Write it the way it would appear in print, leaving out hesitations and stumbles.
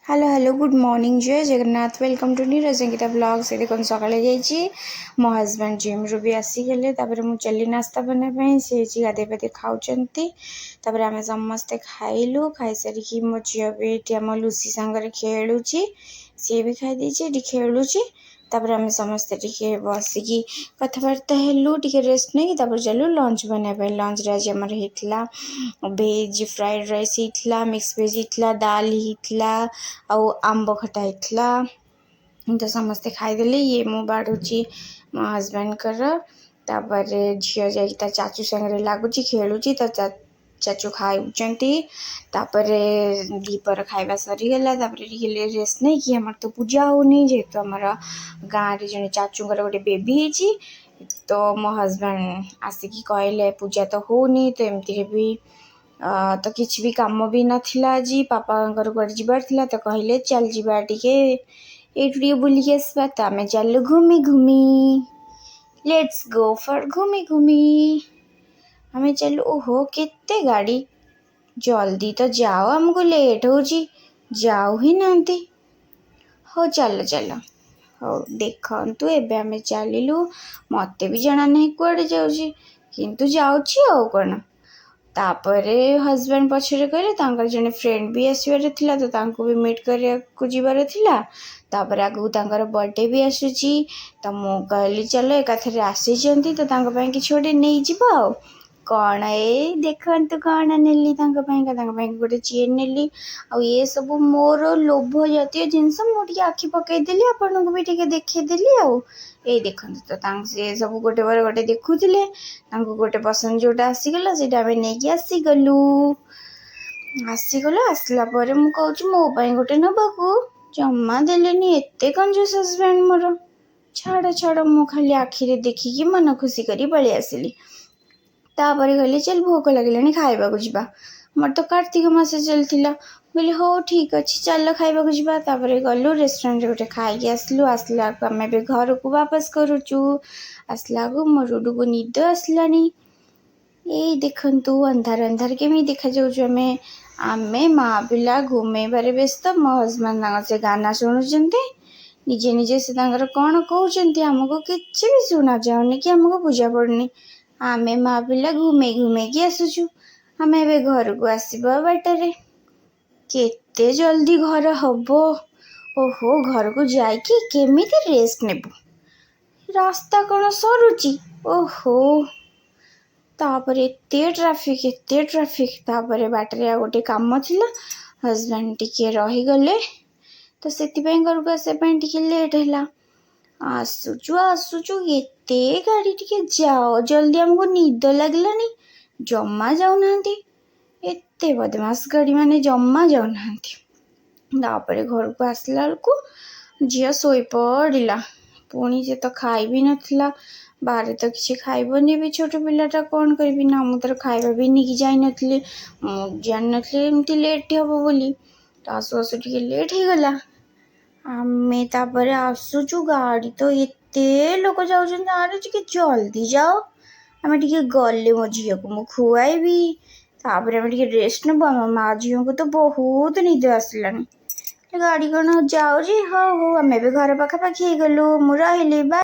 Hello hello, good morning, ଜୟ Jagannath. Welcome to Nirajankita blog. ସେ ଦେଖନ୍ତୁ, ସକାଳେ ଯାଇଛି, ମୋ ହଜବେଣ୍ଡ ଜିମ୍ରୁ ବି ଆସିଗଲେ। ତାପରେ ମୁଁ ଚାଲି ନାସ୍ତା ବନେଇବା ପାଇଁ। ସେ ହେଇଛି ଗାଧେଇ ପାଧେଇ ଖାଉଛନ୍ତି। ତାପରେ ଆମେ ସମସ୍ତେ ଖାଇଲୁ। ଖାଇସାରିକି ମୋ ଝିଅ ବି ଏଇଠି ଆମ ଲୁସି ସାଙ୍ଗରେ ଖେଳୁଛି। ସିଏ ବି ଖାଇଦେଇଛି, ଏଠି ଖେଳୁଛି। ତାପରେ ଆମେ ସମସ୍ତେ ଟିକେ ବସିକି କଥାବାର୍ତ୍ତା ହେଲୁ, ଟିକେ ରେଷ୍ଟ ନେଇକି। ତାପରେ ଚାଲୁ ଲଞ୍ଚ ବନେଇବା ପାଇଁ। ଲଞ୍ଚରେ ଆଜି ଆମର ହେଇଥିଲା ଭେଜ୍ ଫ୍ରାଏଡ଼୍ ରାଇସ୍ ହେଇଥିଲା, ମିକ୍ସ ଭେଜ୍ ହେଇଥିଲା, ଦାଲ ହେଇଥିଲା ଆଉ ଆମ୍ବ ଖଟା ହେଇଥିଲା। ତ ସମସ୍ତେ ଖାଇଦେଲେ। ଇଏ ମୁଁ ବାଢ଼ୁଛି ମୋ ହଜବେଣ୍ଡଙ୍କର। ତାପରେ ଝିଅ ଯାଇକି ତା ଚାଚୁ ସାଙ୍ଗରେ ଲାଗୁଛି, ଖେଳୁଛି, ତା ଚାଚୁ ଖାଉଛନ୍ତି। ତାପରେ ଦ୍ୱିପହର ଖାଇବା ସରିଗଲା। ତାପରେ ଟିକେ ରେଷ୍ଟ ନେଇକି, ଆମର ତ ପୂଜା ହେଉନି, ଯେହେତୁ ଆମର ଗାଁରେ ଜଣେ ଚାଚୁଙ୍କର ଗୋଟେ ବେବି ହେଇଛି। ତ ମୋ ହଜବେଣ୍ଡ ଆସିକି କହିଲେ, ପୂଜା ତ ହେଉନି, ତ ଏମିତିରେ ବି ତ କିଛି ବି କାମ ବି ନଥିଲା ଆଜି, ପାପାଙ୍କର କୁଆଡ଼େ ଯିବାର ଥିଲା। ତ କହିଲେ, ଚାଲ ଯିବା ଟିକେ ଏଇଠୁ ଟିକେ ବୁଲିକି ଆସିବା। ତ ଆମେ ଚାଲୁ ଘୁମି ଘୁମି। Let's go for ଘୁମି ଘୁମି। ଆମେ ଚାଲୁ। ଓହୋ, କେତେ ଗାଡ଼ି! ଜଲ୍ଦି ତ ଯାଅ, ଆମକୁ ଲେଟ୍ ହେଉଛି। ଯାଉ ହିଁ ନାହାନ୍ତି। ହଉ, ଚାଲ ଚାଲ। ହଉ, ଦେଖନ୍ତୁ, ଏବେ ଆମେ ଚାଲିଲୁ। ମୋତେ ବି ଜଣା ନାହିଁ କୁଆଡ଼େ ଯାଉଛି, କିନ୍ତୁ ଯାଉଛି ଆଉ କ'ଣ। ତାପରେ ହଜବେଣ୍ଡ ପଛରେ କହିଲେ, ତାଙ୍କର ଜଣେ ଫ୍ରେଣ୍ଡ ବି ଆସିବାର ଥିଲା, ତ ତାଙ୍କୁ ବି ମିଟ୍ କରିବାକୁ ଯିବାର ଥିଲା। ତାପରେ ଆଗକୁ ତାଙ୍କର ବର୍ଥଡେ ବି ଆସୁଛି। ତ ମୁଁ କହିଲି, ଚାଲ, ଏକାଥରେ ଆସିଛନ୍ତି ତ ତାଙ୍କ ପାଇଁ କିଛି ଗୋଟେ ନେଇଯିବ। ଆଉ କ'ଣ? ଏଇ ଦେଖନ୍ତୁ, କ'ଣ ନେଲି ତାଙ୍କ ପାଇଁକା। ତାଙ୍କ ପାଇଁ ଗୋଟେ ଚେନ୍ ନେଲି। ଆଉ ଏ ସବୁ ମୋର ଲୋଭ ଜାତୀୟ ଜିନିଷ। ମୁଁ ଟିକେ ଆଖି ପକେଇଦେଲି, ଆପଣଙ୍କୁ ବି ଟିକେ ଦେଖେଇଦେଲି। ଆଉ ଏଇ ଦେଖନ୍ତୁ, ତ ତାଙ୍କ ସେ ସବୁ ଗୋଟେ ପରେ ଗୋଟେ ଦେଖୁଥିଲେ। ତାଙ୍କୁ ଗୋଟେ ପସନ୍ଦ ଯେଉଁଟା ଆସିଗଲା, ସେଇଟା ଆମେ ନେଇକି ଆସିଗଲୁ। ଆସିଗଲୁ। ଆସିଲା ପରେ ମୁଁ କହୁଛି ମୋ ପାଇଁ ଗୋଟେ ନେବାକୁ, ଜମା ଦେଲେନି। ଏତେ କଞ୍ଜୁସ ହଜବେଣ୍ଡ ମୋର। ଛାଡ଼ ଛାଡ଼, ମୁଁ ଖାଲି ଆଖିରେ ଦେଖିକି ମନ ଖୁସି କରି ପଳେଇ ଆସିଲି। ତାପରେ କହିଲେ, ଚାଲ, ଭୋକ ଲାଗିଲାଣି, ଖାଇବାକୁ ଯିବା। ମୋର ତ କାର୍ତ୍ତିକ ମାସ ଚାଲିଥିଲା। ମୁଁ କହିଲି, ହଉ, ଠିକ୍ ଅଛି, ଚାଲ ଖାଇବାକୁ ଯିବା। ତାପରେ ଗଲୁ ରେଷ୍ଟୁରାଣ୍ଟରେ ଗୋଟେ ଖାଇକି ଆସିଲୁ। ଆସିଲା ବେଳକୁ ଆମେ ଏବେ ଘରକୁ ବାପସ କରୁଛୁ। ଆସିଲା ବେଳକୁ ମୋ ରୁଡୁକୁ ନିଦ ଆସିଲାଣି। ଏଇ ଦେଖନ୍ତୁ, ଅନ୍ଧାର ଅନ୍ଧାର କେମିତି ଦେଖାଯାଉଛୁ ଆମେ। ଆମେ ମା ପିଲା ଘୁମେଇବାରେ ବ୍ୟସ୍ତ। ମୋ ହଜବେଣ୍ଡ ତାଙ୍କର ସେ ଗାନା ଶୁଣୁଛନ୍ତି ନିଜେ ନିଜେ। ସେ ତାଙ୍କର କ'ଣ କହୁଛନ୍ତି, ଆମକୁ କିଛି ବି ଶୁଣାଯାଉନି କି ଆମକୁ ବୁଝା ପଡ଼ୁନି। ଆମେ ମା ପିଲା ଘୁମେଇ ଘୁମେଇକି ଆସୁଛୁ। ଆମେ ଏବେ ଘରକୁ ଆସିବା ବାଟରେ। କେତେ ଜଲ୍ଦି ଘର ହବ? ଓହୋ, ଘରକୁ ଯାଇକି କେମିତି ରେଷ୍ଟ ନେବୁ? ରାସ୍ତା କ'ଣ ସରୁଛି? ଓହୋ, ତାପରେ ଏତେ ଟ୍ରାଫିକ୍, ଏତେ ଟ୍ରାଫିକ୍। ତାପରେ ବାଟରେ ଆଉ ଗୋଟେ କାମ ଥିଲା, ହଜବେଣ୍ଡ ଟିକେ ରହିଗଲେ, ତ ସେଥିପାଇଁ ଘରକୁ ଆସିବା ପାଇଁ ଟିକେ ଲେଟ୍ ହେଲା। ଆସୁଛୁ ଆସୁଛୁ, ଏତେ ଗାଡ଼ି, ଟିକେ ଯାଅ ଜଲ୍ଦି, ଆମକୁ ନିଦ ଲାଗିଲାଣି। ଜମା ଯାଉନାହାନ୍ତି। ଏତେ ବଦମାସ ଗାଡ଼ି ମାନେ, ଜମା ଯାଉନାହାନ୍ତି। ତାପରେ ଘରକୁ ଆସିଲା ବେଳକୁ ଝିଅ ଶୋଇପଡ଼ିଲା। ପୁଣି ସେ ତ ଖାଇ ବି ନଥିଲା। ବାହାରେ ତ କିଛି ଖାଇବନି ବି, ଛୋଟ ପିଲାଟା, କ'ଣ କରିବି ନା? ମୁଁ ତାର ଖାଇବା ବି ନେଇକି ଯାଇନଥିଲି। ମୁଁ ଜାଣିନଥିଲି ଏମିତି ଲେଟ୍ ହବ ବୋଲି। ତ ଆସୁ ଆସୁ ଟିକେ ଲେଟ୍ ହେଇଗଲା। ଆମେ ତାପରେ ଆସୁଛୁ, ଗାଡ଼ି ତ ଏତେ ଲୋକ ଯାଉଛନ୍ତି। ଆରେ, ଟିକେ ଜଲ୍ଦି ଯାଅ। ଆମେ ଟିକେ ଗଲେ ମୋ ଝିଅକୁ ମୁଁ ଖୁଆଇବି, ତାପରେ ଆମେ ଟିକେ ରେଷ୍ଟ ନେବୁ। ଆମ ମା ଝିଅଙ୍କୁ ତ ବହୁତ ନିଦ ଆସିଲାଣି। ଗାଡ଼ି କ'ଣ ଯାଉଛି? ହଉ ହଉ, ଆମେ ଏବେ ଘର ପାଖାପାଖି ହେଇଗଲୁ। ମୁଁ ରହିଲି, ବାଏ।